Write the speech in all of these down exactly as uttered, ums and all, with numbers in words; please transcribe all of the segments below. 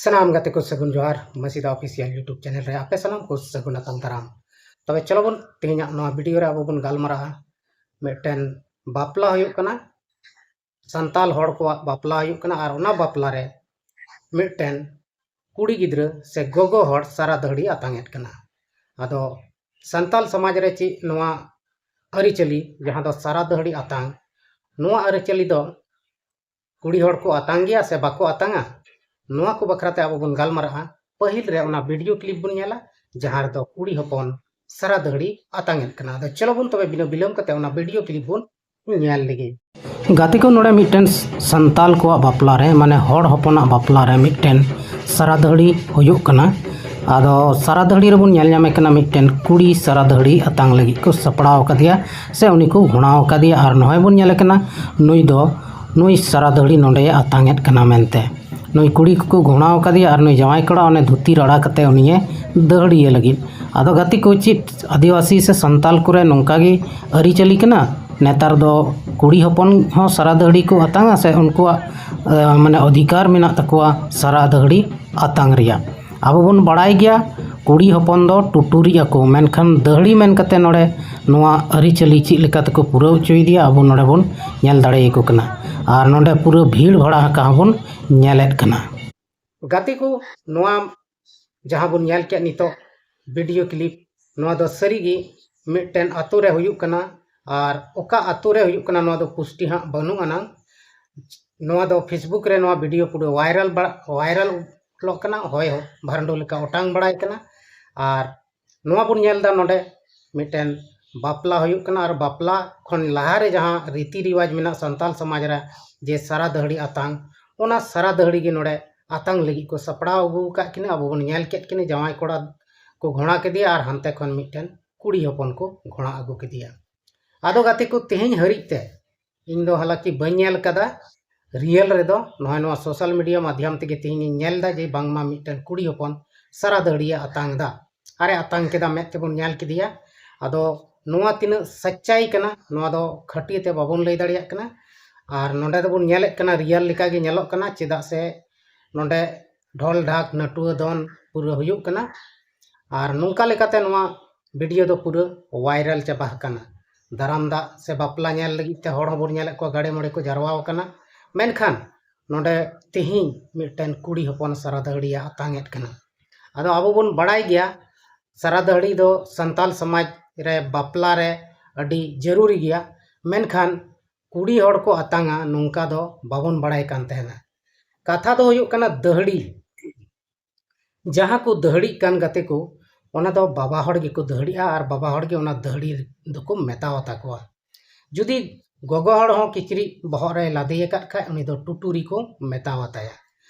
ᱥᱟᱱᱟᱢ ᱜᱟᱛᱮ ᱠᱚ ᱥᱟᱹᱜᱩᱱ ᱡᱚᱦᱟᱨ, ᱢᱟᱹᱥᱤᱫᱟ ᱚᱯᱷᱤᱥᱤᱭᱟᱞ YouTube ᱪᱮᱱᱮᱞ ᱨᱮ ᱟᱯᱮ ᱥᱟᱱᱟᱢ ᱠᱚ ᱥᱟᱹᱜᱩᱱ ᱟᱛᱟᱝ ᱫᱟᱨᱟᱢ᱾ ᱛᱚᱵᱮ ᱪᱚᱞᱚ ᱵᱚᱱ ᱛᱮᱦᱮᱧᱟᱜ ᱱᱚᱣᱟ ᱵᱷᱤᱰᱤᱭᱳ ᱨᱮ ᱟᱵᱚ ᱵᱚᱱ ᱜᱟᱞᱢᱟᱨᱟᱜᱼᱟ ᱢᱤᱫᱴᱮᱱ ᱵᱟᱯᱞᱟ ᱦᱩᱭᱩᱜ ᱠᱟᱱᱟ, ᱥᱟᱱᱛᱟᱞ ᱦᱚᱲ ᱠᱚᱣᱟᱜ ᱵᱟᱯᱞᱟ ᱦᱩᱭᱩᱜ ᱠᱟᱱᱟ, ᱟᱨ ᱚᱱᱟ ᱵᱟᱯᱞᱟ ᱨᱮ ᱢᱤᱫᱴᱮᱱ ᱠᱩᱲᱤ ᱜᱤᱫᱽᱨᱟᱹ ᱥᱮ ᱜᱚᱜᱚ ᱦᱚᱲ ᱥᱟᱨᱟ ᱫᱟᱹᱦᱲᱤ ᱟᱛᱟᱝ ᱮᱫ ᱠᱟᱱᱟ᱾ ᱟᱫᱚ ᱥᱟᱱᱛᱟᱞ ᱥᱚᱢᱟᱡᱽ ᱨᱮ ᱪᱮᱫ ᱱᱚᱣᱟ ᱟᱹᱨᱤᱪᱟᱹᱞᱤ, ᱡᱟᱦᱟᱸ ᱫᱚ ᱥᱟᱨᱟ ᱫᱟᱹᱦᱲᱤ ᱟᱛᱟᱝ, ᱱᱚᱣᱟ ᱟᱹᱨᱤᱪᱟᱹᱞᱤ ᱫᱚ ᱠᱩᱲᱤ ᱦᱚᱲ ᱠᱚ ᱟᱛᱟᱝ ᱜᱮᱭᱟ ᱥᱮ ᱵᱟᱠᱚ ᱟᱛᱟᱝᱟ? ᱱᱚᱣᱟ ᱠᱚ ᱵᱟᱠᱷᱨᱟ ᱛᱮ ᱟᱵᱚ ᱵᱚᱱ ᱜᱟᱞᱢᱟᱨᱟᱜᱼᱟ᱾ ᱯᱟᱹᱦᱤᱞ ᱨᱮ ᱚᱱᱟ ᱵᱷᱤᱰᱤᱭᱳ ᱠᱞᱤᱯ ᱵᱚᱱ ᱧᱮᱞᱟ, ᱡᱟᱦᱟᱸ ᱨᱮᱫᱚ ᱠᱩᱲᱤ ᱦᱚᱯᱚᱱ ᱥᱟᱨᱟ ᱫᱟᱹᱦᱲᱤ ᱟᱛᱟᱝ ᱮᱫ ᱠᱟᱱᱟ᱾ ᱟᱫᱚ ᱪᱚᱞᱚ ᱵᱚᱱ ᱛᱚᱵᱮ ᱵᱤᱱᱟᱹ ᱵᱤᱞᱚᱢ ᱠᱟᱛᱮ ᱚᱱᱟ ᱵᱷᱤᱰᱤᱭᱳ ᱠᱞᱤᱯ ᱵᱚᱱ ᱧᱮᱞ ᱞᱮᱜᱮ᱾ ᱜᱟᱛᱮ ᱠᱚ, ᱱᱚᱰᱮ ᱢᱤᱫᱴᱮᱱ ᱥᱟᱱᱛᱟᱞ ᱠᱚᱣᱟᱜ ᱵᱟᱯᱞᱟ ᱨᱮ, ᱢᱟᱱᱮ ᱦᱚᱲ ᱦᱚᱯᱚᱱᱟᱜ ᱵᱟᱯᱞᱟ ᱨᱮ ᱢᱤᱫᱴᱮᱱ ᱥᱟᱨᱟ ᱫᱟᱹᱦᱲᱤ ᱦᱩᱭᱩᱜ ᱠᱟᱱᱟ᱾ ᱟᱫᱚ ᱥᱟᱨᱟ ᱫᱟᱹᱦᱲᱤ ᱨᱮᱵᱚᱱ ᱧᱮᱞ ᱧᱟᱢᱮ ᱠᱟᱱᱟ ᱢᱤᱫᱴᱮᱱ ᱠᱩᱲᱤ ᱥᱟᱨᱟ ᱫᱟᱹᱦᱲᱤ ᱟᱛᱟᱝ ᱞᱟᱹᱜᱤᱫ ᱠᱚ ᱥᱟᱯᱲᱟᱣ ᱟᱠᱟᱫᱮᱭᱟ ᱥᱮ ᱩᱱᱤ ᱠᱚ ᱜᱷᱚᱲᱟᱣ ᱟᱠᱟᱫᱮᱭᱟ᱾ ᱟᱨ ᱱᱚᱜᱼᱚᱭ ᱵᱚᱱ ᱧᱮᱞᱮ ᱠᱟᱱᱟ ᱱᱩᱭ ᱫᱚ, ᱱᱩᱭ ᱥᱟᱨᱟ ᱫᱟᱹᱦᱲᱤ ᱱᱚᱰᱮ ᱟᱛᱟᱝ ᱮᱫ ᱠᱟᱱᱟ ᱢᱮᱱᱛᱮ᱾ ᱱᱩᱭ ᱠᱩᱲᱤ ᱠᱚᱠᱚ ᱜᱷᱚᱲᱟᱣ ᱟᱠᱟᱫᱮᱭᱟ ᱟᱨ ᱱᱩᱭ ᱡᱟᱶᱟᱭ ᱠᱚᱲᱟ ᱚᱱᱮ ᱫᱷᱩᱛᱤ ᱨᱟᱲᱟ ᱠᱟᱛᱮ ᱩᱱᱤᱭᱮ ᱫᱟᱹᱦᱲᱤᱭᱮ ᱞᱟᱹᱜᱤᱫ᱾ ᱟᱫᱚ ᱜᱟᱛᱮ ᱠᱚ, ᱪᱮᱫ ᱟᱹᱫᱤᱵᱟᱹᱥᱤ ᱥᱮ ᱥᱟᱱᱛᱟᱞ ᱠᱚᱨᱮ ᱱᱚᱝᱠᱟ ᱜᱮ ᱟᱹᱨᱤᱪᱟᱹᱞᱤ ᱠᱟᱱᱟ? ᱱᱮᱛᱟᱨ ᱫᱚ ᱠᱩᱲᱤ ᱦᱚᱯᱚᱱ ᱦᱚᱸ ᱥᱟᱨᱟ ᱫᱟᱹᱦᱲᱤ ᱠᱚ ᱟᱛᱟᱝᱟ ᱥᱮ ᱩᱱᱠᱩᱣᱟᱜ, ᱮ, ᱢᱟᱱᱮ ᱚᱫᱷᱤᱠᱟᱨ ᱢᱮᱱᱟᱜ ᱛᱟᱠᱚᱣᱟ ᱥᱟᱨᱟ ᱫᱟᱹᱦᱲᱤ ᱟᱛᱟᱝ ᱨᱮᱭᱟᱜ? ᱟᱵᱚ ᱵᱚᱱ ᱵᱟᱲᱟᱭ ᱜᱮᱭᱟ ᱠᱩᱲᱤ ᱦᱚᱯᱚᱱ ᱫᱚ ᱴᱩᱴᱩᱨᱤᱜ ᱟᱠᱚ, ᱢᱮᱱᱠᱷᱟᱱ ᱫᱟᱹᱦᱲᱤ ᱢᱮᱱ ᱠᱟᱛᱮ ᱱᱚᱰᱮ ᱱᱚᱣᱟ ᱟᱹᱨᱤᱪᱟᱹᱞᱤ ᱪᱮᱫ ᱞᱮᱠᱟ ᱛᱮᱠᱚ ᱯᱩᱨᱟᱹᱣ ᱦᱚᱪᱚᱭᱮᱫᱮᱭᱟ ᱟᱵᱚ ᱱᱚᱰᱮ ᱵᱚᱱ ᱧᱮᱞ ᱫᱟᱲᱮᱭᱟᱠᱚ ᱠᱟᱱᱟ᱾ ᱟᱨ ᱱᱚᱰᱮ ᱯᱩᱨᱟᱹ ᱵᱷᱤᱲ ᱵᱷᱟᱲᱟ ᱟᱠᱟᱫ ᱦᱚᱸᱵᱚᱱ ᱧᱮᱞᱮᱫ ᱠᱟᱱᱟ᱾ ᱜᱟᱛᱮ ᱠᱚ, ᱱᱚᱣᱟ ᱡᱟᱦᱟᱸ ᱵᱚᱱ ᱧᱮᱞ ᱠᱮᱫ ᱱᱤᱛᱚᱜ ᱵᱷᱤᱰᱤᱭᱳ ᱠᱞᱤᱯ, ᱱᱚᱣᱟ ᱫᱚ ᱥᱟᱹᱨᱤᱜᱮ ᱢᱤᱫᱴᱮᱱ ᱟᱛᱳ ᱨᱮ ᱦᱩᱭᱩᱜ ᱠᱟᱱᱟ᱾ ᱟᱨ ᱚᱠᱟ ᱟᱛᱳ ᱨᱮ ᱦᱩᱭᱩᱜ ᱠᱟᱱᱟ, ᱱᱚᱣᱟ ᱫᱚ ᱯᱩᱥᱴᱤ ᱦᱟᱸᱜ ᱵᱟᱹᱱᱩᱜ ᱟᱱᱟᱝ᱾ ᱱᱚᱣᱟ ᱫᱚ Facebook ᱨᱮ ᱱᱚᱣᱟ ᱵᱷᱤᱰᱤᱭᱳ ᱯᱩᱨᱟᱹ ᱵᱷᱟᱭᱨᱟᱞ ᱵᱟᱲᱟ, ᱵᱷᱟᱭᱨᱟᱞᱚᱜ ᱠᱟᱱᱟ, ᱦᱚᱭ ᱵᱷᱟᱨᱰᱩ ᱞᱮᱠᱟ ᱚᱴᱟᱝ ᱵᱟᱲᱟᱭ ᱠᱟᱱᱟ᱾ ᱟᱨ ᱱᱚᱣᱟ ᱵᱚᱱ ᱧᱮᱞ ᱮᱫᱟ ᱱᱚᱰᱮ ᱢᱤᱫᱴᱮᱱ ᱵᱟᱯᱞᱟ ᱦᱩᱭᱩᱜ ᱠᱟᱱᱟ, ᱟᱨ ᱵᱟᱯᱞᱟ ᱠᱷᱚᱱ ᱞᱟᱦᱟᱨᱮ ᱡᱟᱦᱟᱸ ᱨᱤᱛᱤ ᱨᱤᱣᱟᱡᱽ ᱢᱮᱱᱟᱜ ᱥᱟᱱᱛᱟᱞ ᱥᱚᱢᱟᱡᱽ ᱨᱮ, ᱡᱮ ᱥᱟᱨᱟ ᱫᱟᱹᱦᱲᱤ ᱟᱛᱟᱝ, ᱚᱱᱟ ᱥᱟᱨᱟ ᱫᱟᱹᱦᱲᱤ ᱜᱮ ᱱᱚᱰᱮ ᱟᱛᱟᱝ ᱞᱟᱹᱜᱤᱫ ᱠᱚ ᱥᱟᱯᱲᱟᱣ ᱟᱹᱜᱩ ᱟᱠᱟᱫ ᱠᱤᱱᱟᱹ᱾ ᱟᱵᱚ ᱵᱚᱱ ᱧᱮᱞ ᱠᱮᱫ ᱠᱤᱱᱟᱹ, ᱡᱟᱶᱟᱭ ᱠᱚᱲᱟ ᱠᱚ ᱜᱷᱚᱲᱟ ᱠᱮᱫᱮᱭᱟ ᱟᱨ ᱦᱟᱱᱛᱮ ᱠᱷᱚᱱ ᱢᱤᱫᱴᱮᱱ ᱠᱩᱲᱤ ᱦᱚᱯᱚᱱ ᱠᱚ ᱜᱷᱚᱲᱟ ᱟᱹᱜᱩ ᱠᱮᱫᱮᱭᱟ᱾ ᱟᱫᱚ ᱜᱟᱛᱮ ᱠᱚ, ᱛᱮᱦᱮᱧ ᱦᱟᱹᱨᱤᱡ ᱛᱮ ᱤᱧ ᱫᱚ ᱦᱟᱞᱟᱠᱤ ᱵᱟᱹᱧ ᱧᱮᱞ ᱠᱟᱫᱟ ᱨᱤᱭᱮᱞ ᱨᱮᱫᱚ, ᱱᱚᱜᱼᱚᱭ ᱱᱚᱣᱟ ᱥᱳᱥᱟᱞ ᱢᱤᱰᱤᱭᱟ ᱢᱟᱫᱽᱫᱷᱚᱢ ᱛᱮᱜᱮ ᱛᱮᱦᱮᱧ ᱤᱧ ᱧᱮᱞ ᱮᱫᱟ ᱡᱮ ᱵᱟᱝᱢᱟ ᱢᱤᱫᱴᱮᱱ ᱠᱩᱲᱤ ᱦᱚᱯᱚᱱ ᱥᱟᱨᱟ ᱫᱟᱹᱦᱲᱤᱭᱮ ᱟᱛᱟᱝ ᱮᱫᱟ᱾ ᱟᱨᱮ ᱟᱛᱟᱝ ᱠᱮᱫᱟ, ᱢᱮᱫ ᱛᱮᱵᱚᱱ ᱧᱮᱞ ᱠᱮᱫᱮᱭᱟ᱾ ᱟᱫᱚ ᱱᱚᱣᱟ ᱛᱤᱱᱟᱹᱜ ᱥᱟᱪᱪᱟᱭ ᱠᱟᱱᱟ, ᱱᱚᱣᱟ ᱫᱚ ᱠᱷᱟᱹᱴᱤᱭᱟᱹ ᱛᱮ ᱵᱟᱵᱚᱱ ᱞᱟᱹᱭ ᱫᱟᱲᱮᱭᱟᱜ ᱠᱟᱱᱟ᱾ ᱟᱨ ᱱᱚᱰᱮ ᱫᱚᱵᱚᱱ ᱧᱮᱞᱮᱫ ᱠᱟᱱᱟ, ᱨᱤᱭᱮᱞ ᱞᱮᱠᱟᱜᱮ ᱧᱮᱞᱚᱜ ᱠᱟᱱᱟ, ᱪᱮᱫᱟᱜ ᱥᱮ ᱱᱚᱰᱮ ᱰᱷᱚᱞ ᱰᱷᱟᱠ ᱱᱟᱹᱴᱩᱣᱟᱹ ᱫᱚᱱ ᱯᱩᱨᱟᱹ ᱦᱩᱭᱩᱜ ᱠᱟᱱᱟ᱾ ᱟᱨ ᱱᱚᱝᱠᱟ ᱞᱮᱠᱟᱛᱮ ᱱᱚᱣᱟ ᱵᱷᱤᱰᱤᱭᱳ ᱫᱚ ᱯᱩᱨᱟᱹ ᱵᱷᱟᱭᱨᱟᱞ ᱪᱟᱵᱟ ᱟᱠᱟᱱᱟ᱾ ᱫᱟᱨᱟᱢ ᱫᱟᱜ ᱥᱮ ᱵᱟᱯᱞᱟ ᱧᱮᱞ ᱞᱟᱹᱜᱤᱫ ᱛᱮ ᱦᱚᱲ ᱦᱚᱸᱵᱚᱱ ᱧᱮᱞᱮᱫ ᱠᱚᱣᱟ, ᱜᱟᱲᱮ ᱢᱚᱲᱮ ᱠᱚ ᱡᱟᱨᱣᱟ ᱟᱠᱟᱱᱟ᱾ ᱢᱮᱱᱠᱷᱟᱱ ᱱᱚᱰᱮ ᱛᱮᱦᱮᱧ ᱢᱤᱫᱴᱮᱱ ᱠᱩᱲᱤ ᱦᱚᱯᱚᱱ ᱥᱟᱨᱟ ᱫᱟᱹᱦᱲᱤᱭᱟᱜ ᱟᱛᱟᱝ ᱮᱫ ᱠᱟᱱᱟ᱾ ᱟᱫᱚ ᱟᱵᱚ ᱵᱚᱱ ᱵᱟᱲᱟᱭ ᱜᱮᱭᱟ, ᱥᱟᱨᱟ ᱫᱟᱹᱦᱲᱤ ᱫᱚ ᱥᱟᱱᱛᱟᱞ ᱥᱚᱢᱟᱡᱽ ᱨᱮ ᱵᱟᱯᱞᱟ ᱨᱮ ᱟᱹᱰᱤ ᱡᱟᱹᱨᱩᱨᱤ ᱜᱮᱭᱟ᱾ ᱢᱮᱱᱠᱷᱟᱱ ᱠᱩᱲᱤ ᱦᱚᱲ ᱠᱚ ᱟᱛᱟᱝᱟ, ᱱᱚᱝᱠᱟ ᱫᱚ ᱵᱟᱵᱚᱱ ᱵᱟᱲᱟᱭ ᱠᱟᱱ ᱛᱟᱦᱮᱱᱟ᱾ ᱠᱟᱛᱷᱟ ᱫᱚ ᱦᱩᱭᱩᱜ ᱠᱟᱱᱟ ᱫᱟᱹᱦᱲᱤ᱾ ᱡᱟᱦᱟᱸ ᱠᱚ ᱫᱟᱹᱦᱲᱤᱜ ᱠᱟᱱ ᱜᱟᱛᱮ ᱠᱚ, ᱚᱱᱟ ᱫᱚ ᱵᱟᱵᱟ ᱦᱚᱲ ᱜᱮᱠᱚ ᱫᱟᱹᱦᱲᱤᱜᱼᱟ ᱟᱨ ᱵᱟᱵᱟ ᱦᱚᱲ ᱜᱮ ᱚᱱᱟ ᱫᱟᱹᱦᱲᱤ ᱫᱚᱠᱚ ᱢᱮᱛᱟᱣ ᱟᱛᱟ ᱠᱚᱣᱟ᱾ ᱡᱩᱫᱤ ᱜᱚᱜᱚ ᱦᱚᱲ ᱦᱚᱸ ᱠᱤᱪᱨᱤᱡ ᱵᱚᱦᱚᱜ ᱨᱮᱭ ᱞᱟᱫᱮ ᱟᱠᱟᱫ ᱠᱷᱟᱡ, ᱩᱱᱤ ᱫᱚ ᱴᱩᱴᱩᱨᱤ ᱠᱚ ᱢᱮᱛᱟᱣ ᱟᱛᱟᱭᱟ᱾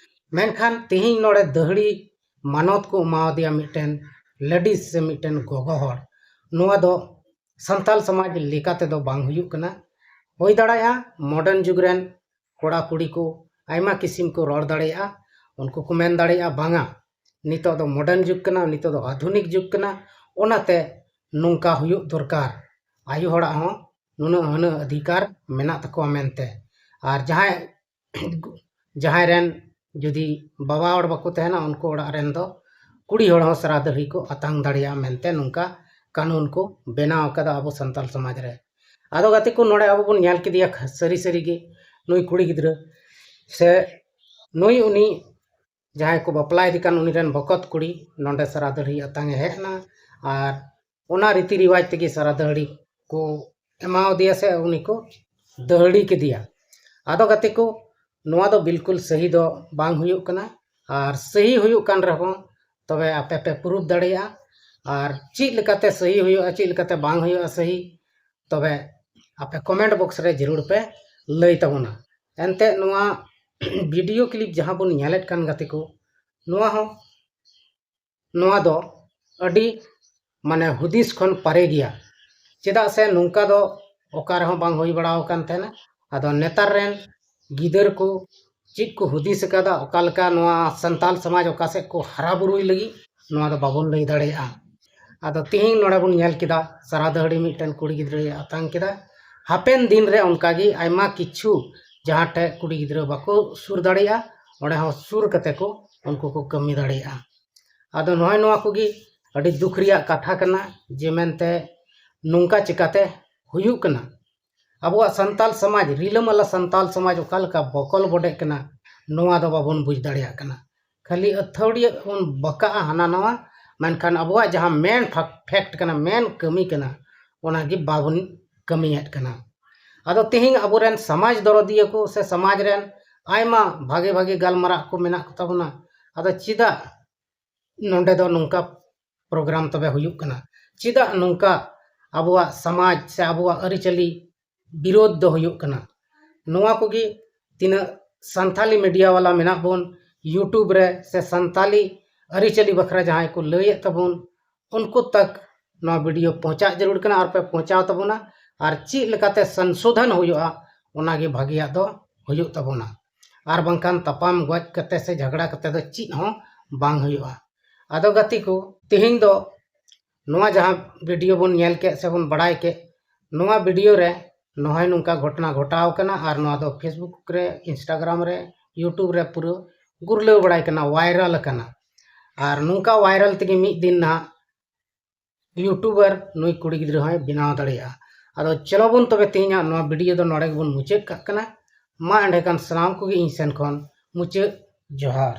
ᱢᱮᱱᱠᱷᱟᱱ ᱛᱮᱦᱮᱧ ᱱᱚᱰᱮ ᱫᱟᱹᱦᱲᱤ ᱢᱟᱱᱚᱛ ᱠᱚ ᱮᱢᱟᱣᱟᱫᱮᱭᱟ ᱢᱤᱫᱴᱮᱱ ᱞᱮᱰᱤᱥ ᱥᱮ ᱢᱤᱫᱴᱮᱱ ᱜᱚᱜᱚ ᱦᱚᱲ᱾ ᱱᱚᱣᱟ ᱫᱚ ᱥᱟᱱᱛᱟᱞ ᱥᱚᱢᱟᱡᱽ ᱞᱮᱠᱟ ᱛᱮᱫᱚ ᱵᱟᱝ ᱦᱩᱭᱩᱜ ᱠᱟᱱᱟ᱾ ᱦᱩᱭ ᱫᱟᱲᱮᱭᱟᱜᱼᱟ ᱢᱚᱰᱟᱨᱱ ᱡᱩᱜᱽ ᱨᱮᱱ ᱠᱚᱲᱟ ᱠᱩᱲᱤ ᱠᱚ ᱟᱭᱢᱟ ᱠᱤᱥᱤᱢ ᱠᱚ ᱨᱚᱲ ᱫᱟᱲᱮᱭᱟᱜᱼᱟ, ᱩᱱᱠᱩ ᱠᱚ ᱢᱮᱱ ᱫᱟᱲᱮᱭᱟᱜᱼᱟ, ᱵᱟᱝᱟ, ᱱᱤᱛᱚᱜ ᱫᱚ ᱢᱚᱰᱟᱨᱱ ᱡᱩᱜᱽ ᱠᱟᱱᱟ, ᱱᱤᱛᱚᱜ ᱫᱚ ᱟᱫᱷᱩᱱᱤᱠ ᱡᱩᱜᱽ ᱠᱟᱱᱟ, ᱚᱱᱟᱛᱮ ᱱᱚᱝᱠᱟ ᱦᱩᱭᱩᱜ ᱫᱚᱨᱠᱟᱨ, ᱟᱭᱳ ᱦᱚᱲᱟᱜ ᱦᱚᱸ ᱱᱩᱱᱟᱹᱜ ᱦᱩᱱᱟᱹᱜ ᱚᱫᱷᱤᱠᱟᱨ ᱢᱮᱱᱟᱜ ᱛᱟᱠᱚᱣᱟ ᱢᱮᱱᱛᱮ᱾ ᱟᱨ ᱡᱟᱦᱟᱸᱭ ᱡᱟᱦᱟᱸᱭ ᱨᱮᱱ ᱡᱩᱫᱤ ᱵᱟᱵᱟ ᱦᱚᱲ ᱵᱟᱠᱚ ᱛᱟᱦᱮᱱᱟ, ᱩᱱᱠᱩ ᱚᱲᱟᱜ ᱨᱮᱱ ᱫᱚ ᱠᱩᱲᱤ ᱦᱚᱲ ᱦᱚᱸ ᱥᱟᱨᱟ ᱫᱟᱹᱦᱲᱤ ᱠᱚ ᱟᱛᱟᱝ ᱫᱟᱲᱮᱭᱟᱜᱼᱟ ᱢᱮᱱᱛᱮ ᱱᱚᱝᱠᱟ ᱠᱟᱹᱱᱩᱱ ᱠᱚ ᱵᱮᱱᱟᱣ ᱟᱠᱟᱫᱟ ᱟᱵᱚ ᱥᱟᱱᱛᱟᱞ ᱥᱚᱢᱟᱡᱽ ᱨᱮ᱾ ᱟᱫᱚ ᱜᱟᱛᱮ ᱠᱚ, ᱱᱚᱰᱮ ᱟᱵᱚ ᱵᱚᱱ ᱧᱮᱞ ᱠᱮᱫᱮᱭᱟ ᱥᱟᱹᱨᱤ ᱥᱟᱹᱨᱤ ᱜᱮ ᱱᱩᱭ ᱠᱩᱲᱤ ᱜᱤᱫᱽᱨᱟᱹ ᱥᱮ ᱱᱩᱭ ᱩᱱᱤ ᱡᱟᱦᱟᱸᱭ ᱠᱚ ᱵᱟᱯᱞᱟᱭᱮᱫᱮ ᱠᱟᱱ ᱩᱱᱤ ᱨᱮᱱ ᱵᱚᱠᱚᱛ ᱠᱩᱲᱤ ᱱᱚᱰᱮ ᱥᱟᱨᱟ ᱫᱟᱹᱦᱲᱤ ᱟᱛᱟᱝ ᱮ ᱦᱮᱡ ᱮᱱᱟ ᱟᱨ ᱚᱱᱟ ᱨᱤᱛᱤ ᱨᱮᱣᱟᱡᱽ ᱛᱮᱜᱮ ᱥᱟᱨᱟ ᱫᱟᱹᱦᱲᱤ ᱠᱚ ᱮᱢᱟᱣᱟᱫᱮᱭᱟ ᱥᱮ ᱩᱱᱤ ᱠᱚ ᱫᱟᱹᱦᱲᱤ ᱠᱮᱫᱮᱭᱟ᱾ ᱟᱫᱚ ᱜᱟᱛᱮ ᱠᱚ, ᱱᱚᱣᱟ ᱫᱚ ᱵᱤᱞᱠᱩᱞ ᱥᱟᱹᱦᱤ ᱫᱚ ᱵᱟᱝ ᱦᱩᱭᱩᱜ ᱠᱟᱱᱟ᱾ ᱟᱨ ᱥᱟᱹᱦᱤ ᱦᱩᱭᱩᱜ ᱠᱟᱱ ᱨᱮᱦᱚᱸ ᱛᱚᱵᱮ ᱟᱯᱮ ᱯᱮ ᱯᱨᱩᱯᱷ ᱫᱟᱲᱮᱭᱟᱜᱼᱟ᱾ ᱟᱨ ᱪᱮᱫ ᱞᱮᱠᱟᱛᱮ ᱥᱟᱹᱦᱤ ᱦᱩᱭᱩᱜᱼᱟ, ᱪᱮᱫ ᱞᱮᱠᱟᱛᱮ ᱵᱟᱝ ᱦᱩᱭᱩᱜᱼᱟ ᱥᱟᱹᱦᱤ, ᱛᱚᱵᱮ ᱟᱯᱮ ᱠᱚᱢᱮᱱᱴ ᱵᱚᱠᱥ ᱨᱮ ᱡᱟᱹᱨᱩᱲ ᱯᱮ ᱞᱟᱹᱭ ᱛᱟᱵᱚᱱᱟ᱾ ᱮᱱᱛᱮᱫ ᱱᱚᱣᱟ ᱵᱷᱤᱰᱤᱭᱳ ᱠᱞᱤᱯ ᱡᱟᱦᱟᱸ ᱵᱚᱱ ᱧᱮᱞᱮᱫ ᱠᱟᱱ ᱜᱟᱛᱮ ᱠᱚ, ᱱᱚᱣᱟ ᱦᱚᱸ ᱱᱚᱣᱟ ᱫᱚ ᱟᱹᱰᱤ ᱢᱟᱱᱮ ᱦᱩᱫᱤᱥ ᱠᱷᱚᱱ ᱯᱟᱨᱮ ᱜᱮᱭᱟ᱾ ᱪᱮᱫᱟᱜ ᱥᱮ ᱱᱚᱝᱠᱟ ᱫᱚ ᱚᱠᱟ ᱨᱮᱦᱚᱸ ᱵᱟᱝ ᱦᱩᱭ ᱵᱟᱲᱟ ᱟᱠᱟᱱ ᱛᱟᱦᱮᱱᱟ᱾ ᱟᱫᱚ ᱱᱮᱛᱟᱨ ᱨᱮᱱ ᱜᱤᱫᱟᱹᱨ ᱠᱚ ᱪᱮᱫ ᱠᱚ ᱦᱩᱫᱤᱥ ᱟᱠᱟᱫᱟ, ᱚᱠᱟ ᱞᱮᱠᱟ ᱱᱚᱣᱟ ᱥᱟᱱᱛᱟᱞ ᱥᱚᱢᱟᱡᱽ ᱚᱠᱟ ᱥᱮᱫ ᱠᱚ ᱦᱟᱨᱟ ᱵᱩᱨᱩᱭ ᱞᱟᱹᱜᱤᱫ, ᱱᱚᱣᱟ ᱫᱚ ᱵᱟᱵᱚᱱ ᱞᱟᱹᱭ ᱫᱟᱲᱮᱭᱟᱜᱼᱟ᱾ ᱟᱫᱚ ᱛᱤᱦᱤᱧ ᱱᱚᱰᱮ ᱵᱚᱱ ᱧᱮᱞ ᱠᱮᱫᱟ, ᱥᱟᱨᱟ ᱫᱟᱹᱦᱲᱤ ᱢᱤᱫᱴᱮᱱ ᱠᱩᱲᱤ ᱜᱤᱫᱽᱨᱟᱹᱭ ᱟᱛᱟᱝ ᱠᱮᱫᱟ᱾ ᱦᱟᱯᱮᱱ ᱫᱤᱱ ᱨᱮ ᱚᱱᱠᱟᱜᱮ ᱟᱭᱢᱟ ᱠᱤᱪᱷᱩ ᱡᱟᱦᱟᱸ ᱴᱷᱮᱡ ᱠᱩᱲᱤ ᱜᱤᱫᱽᱨᱟᱹ ᱵᱟᱠᱚ ᱥᱩᱨ ᱫᱟᱲᱮᱭᱟᱜᱼᱟ, ᱚᱸᱰᱮ ᱦᱚᱸ ᱥᱩᱨ ᱠᱟᱛᱮ ᱠᱚ ᱩᱱᱠᱩ ᱠᱚ ᱠᱟᱹᱢᱤ ᱫᱟᱲᱮᱭᱟᱜᱼᱟ᱾ ᱟᱫᱚ ᱱᱚᱜᱼᱚᱭ ᱱᱚᱣᱟ ᱠᱚᱜᱮ ᱟᱹᱰᱤ ᱫᱩᱠ ᱨᱮᱭᱟᱜ ᱠᱟᱛᱷᱟ ᱠᱟᱱᱟ, ᱡᱮ ᱢᱮᱱᱛᱮ ᱱᱚᱝᱠᱟ ᱪᱤᱠᱟᱛᱮ ᱦᱩᱭᱩᱜ ᱠᱟᱱᱟ᱾ ᱟᱵᱚᱣᱟᱜ ᱥᱟᱱᱛᱟᱞ ᱥᱚᱢᱟᱡᱽ, ᱨᱤᱞᱟᱹᱢᱟᱞᱟ ᱥᱟᱱᱛᱟᱞ ᱥᱚᱢᱟᱡᱽ ᱚᱠᱟ ᱞᱮᱠᱟ ᱵᱚᱠᱚᱞ ᱵᱚᱰᱮᱜ ᱠᱟᱱᱟ, ᱱᱚᱣᱟ ᱫᱚ ᱵᱟᱵᱚᱱ ᱵᱩᱡᱽ ᱫᱟᱲᱮᱭᱟᱜ ᱠᱟᱱᱟ᱾ ᱠᱷᱟᱹᱞᱤ ᱟᱹᱛᱷᱟᱹᱣᱲᱤᱭᱟᱹ ᱵᱚᱱ ᱵᱟᱠᱟᱜᱼᱟ ᱦᱟᱱᱟ ᱱᱟᱣᱟ, ᱢᱮᱱᱠᱷᱟᱱ ᱟᱵᱚᱣᱟᱜ ᱡᱟᱦᱟᱸ ᱢᱮᱱ ᱯᱷᱮᱠᱴ ᱠᱟᱱᱟ, ᱢᱮᱱ ᱠᱟᱹᱢᱤ ᱠᱟᱱᱟ, ᱚᱱᱟᱜᱮ ᱵᱟᱵᱚᱱ ᱠᱟᱹᱢᱤᱭᱮᱫ ᱠᱟᱱᱟ᱾ ᱟᱫᱚ ᱛᱮᱦᱮᱧ ᱟᱵᱚᱨᱮᱱ ᱥᱚᱢᱟᱡᱽ ᱫᱚᱨᱚᱫᱤᱭᱟᱹ ᱠᱚ ᱥᱮ ᱥᱚᱢᱟᱡᱽ ᱨᱮᱱ ᱟᱭᱢᱟ ᱵᱷᱟᱜᱮ ᱵᱷᱟᱜᱮ ᱜᱟᱞᱢᱟᱨᱟᱜ ᱠᱚ ᱢᱮᱱᱟᱜ ᱠᱚ ᱛᱟᱵᱚᱱᱟ᱾ ᱟᱫᱚ ᱪᱮᱫᱟᱜ ᱱᱚᱰᱮ ᱫᱚ ᱱᱚᱝᱠᱟ ᱯᱨᱳᱜᱨᱟᱢ ᱛᱚᱵᱮ ᱦᱩᱭᱩᱜ ᱠᱟᱱᱟ? ᱪᱮᱫᱟᱜ ᱱᱚᱝᱠᱟ ᱟᱵᱚᱣᱟᱜ ᱥᱚᱢᱟᱡᱽ ᱥᱮ ᱟᱵᱚᱣᱟᱜ ᱟᱹᱨᱤᱪᱟᱹᱞᱤ ᱵᱤᱨᱳᱫᱷ ᱫᱚ ᱦᱩᱭᱩᱜ ᱠᱟᱱᱟ? ᱱᱚᱣᱟ ᱠᱚᱜᱮ ᱛᱤᱱᱟᱹᱜ ᱥᱟᱱᱛᱟᱞᱤ ᱢᱤᱰᱤᱭᱟ ᱵᱟᱞᱟ ᱢᱮᱱᱟᱜ ᱵᱚᱱ, YouTube ᱨᱮ ᱥᱮ ᱥᱟᱱᱛᱟᱞᱤ ᱟᱹᱨᱤᱪᱟᱹᱞᱤ ᱵᱟᱠᱷᱨᱟ ᱡᱟᱦᱟᱸᱭ ᱠᱚ ᱞᱟᱹᱭᱮᱫ ᱛᱟᱵᱚᱱ, ᱩᱱᱠᱩ ᱛᱟᱠ ᱱᱚᱣᱟ ᱵᱷᱤᱰᱤᱭᱳ ᱯᱚᱦᱪᱟᱜ ᱡᱟᱹᱨᱩᱲ ᱠᱟᱱᱟ ᱟᱨ ᱯᱮ ᱯᱚᱦᱪᱟᱣ ᱛᱟᱵᱚᱱᱟ᱾ ᱟᱨ ᱪᱮᱫ ᱞᱮᱠᱟᱛᱮ ᱥᱚᱝᱥᱳᱫᱷᱚᱱ ᱦᱩᱭᱩᱜᱼᱟ, ᱚᱱᱟᱜᱮ ᱵᱷᱟᱹᱜᱤᱭᱟᱜ ᱫᱚ ᱦᱩᱭᱩᱜ ᱛᱟᱵᱚᱱᱟ᱾ ᱟᱨ ᱵᱟᱝᱠᱷᱟᱱ ᱛᱟᱯᱟᱢ ᱜᱚᱡ ᱠᱟᱛᱮ ᱥᱮ ᱡᱷᱟᱜᱽᱲᱟ ᱠᱟᱛᱮ ᱫᱚ ᱪᱮᱫ ᱦᱚᱸ ᱵᱟᱝ ᱦᱩᱭᱩᱜᱼᱟ᱾ ᱟᱫᱚ ᱜᱟᱛᱮ ᱠᱚ, ᱛᱮᱦᱮᱧ ᱫᱚ ᱱᱚᱣᱟ ᱡᱟᱦᱟᱸ ᱵᱷᱤᱰᱤᱭᱳ ᱵᱚᱱ ᱧᱮᱞ ᱠᱮᱫ ᱥᱮ ᱵᱚᱱ ᱵᱟᱲᱟᱭ ᱠᱮᱫ, ᱱᱚᱣᱟ ᱵᱷᱤᱰᱤᱭᱳ ᱨᱮ ᱱᱚᱜᱼᱚᱭ ᱱᱚᱝᱠᱟ ᱜᱷᱚᱴᱚᱱᱟ ᱜᱷᱚᱴᱟᱣ ᱠᱟᱱᱟ ᱟᱨ ᱱᱚᱣᱟ ᱫᱚ Facebook ᱨᱮ, Instagram ᱨᱮ, YouTube ᱨᱮ ᱯᱩᱨᱟᱹ ᱜᱩᱨᱞᱟᱹᱣ ᱵᱟᱲᱟᱭ ᱠᱟᱱᱟ, ᱵᱷᱟᱭᱨᱟᱞ ᱟᱠᱟᱱᱟ᱾ ᱟᱨ ᱱᱚᱝᱠᱟ ᱵᱷᱟᱭᱨᱟᱞ ᱛᱮᱜᱮ ᱢᱤᱫ ᱫᱤᱱ ᱱᱟᱦᱟᱜ YouTuber ᱱᱩᱭ ᱠᱩᱲᱤ ᱜᱤᱫᱽᱨᱟᱹ ᱦᱚᱸᱭ ᱵᱮᱱᱟᱣ ᱫᱟᱲᱮᱭᱟᱜᱼᱟ᱾ ᱟᱫᱚ ᱪᱚᱞᱚ ᱵᱚᱱ ᱛᱚᱵᱮ ᱛᱮᱦᱮᱧᱟᱜ ᱱᱚᱣᱟ ᱵᱷᱤᱰᱤᱭᱳ ᱫᱚ ᱱᱚᱰᱮ ᱜᱮᱵᱚᱱ ᱢᱩᱪᱟᱹᱫ ᱠᱟᱜ ᱠᱟᱱᱟ᱾ ᱢᱟ ᱮᱸᱰᱮᱠᱷᱟᱱ ᱥᱟᱱᱟᱢ ᱠᱚᱜᱮ ᱤᱧ ᱥᱮᱱ ᱠᱷᱚᱱ ᱢᱩᱪᱟᱹᱫ ᱡᱚᱦᱟᱨ᱾